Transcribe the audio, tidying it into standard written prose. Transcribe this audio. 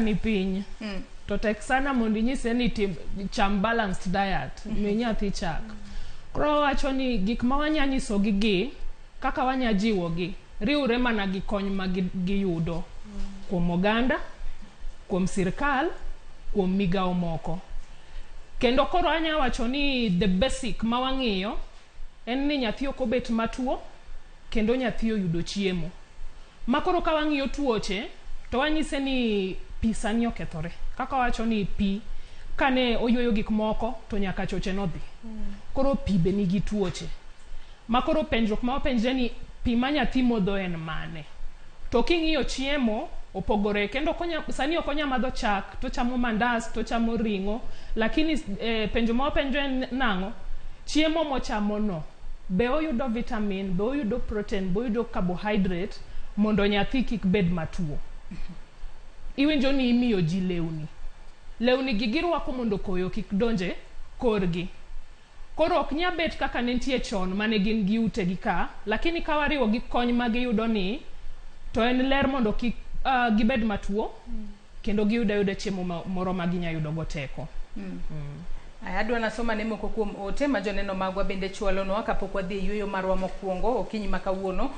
ni piny to tek sana mondo inyise ni tim, cham balanced diet, mi nyathi chak. Koro wawacho ni gik ma wanya nyisogi gi kaka wanya jiwogi riwre mana gi kony ma giyudo kuom oganda, kuom sirkal, kuom migawo moko. Kendo koro anya wacho ni the basic ma wang'iyo en ni nyathi ok obet matuo kendo nyathi oyudo chiemo. Ma koro ka wang'iyo tuoche to wanyise ni pi sani okethore. Kaka wawacho ni pi kane oyweyo gik moko to nyaka choche nodhi. Koro pi be nigi tuoche. Ma koro penjruok ma wapenjre ni pi ma nyathi modho en mane? To king'iyo chiemo opogore kendo okonya, sani ok onya madho chak tochamo mandas tochamo ring'o lakini penjo ma wapenjo en nang'o? Chiemo mochamo no be oyudo vitamin, be oyudo protein, be oyudo carbohydrate mondo nyathi kik bed matuo. Iwinjo ni imiyo ji lewni. Lewni gi girwako mondo koyo kik donje korgi. Koro ok nya bet kaka ne nitie chon mane gin gi utegi ka, lakini ka wariwo gi kony ma giyudo ni to en ler mondo kik gibed matuo kendo giyud ayuda chiemo moro ma ginya yudo go teko. Aya, adwa nasoma ne moko kuom ote ma joneno magwa bende chwalonwa kapok wadhi e yueyo marwa mokwongo okinyi ma kawuono.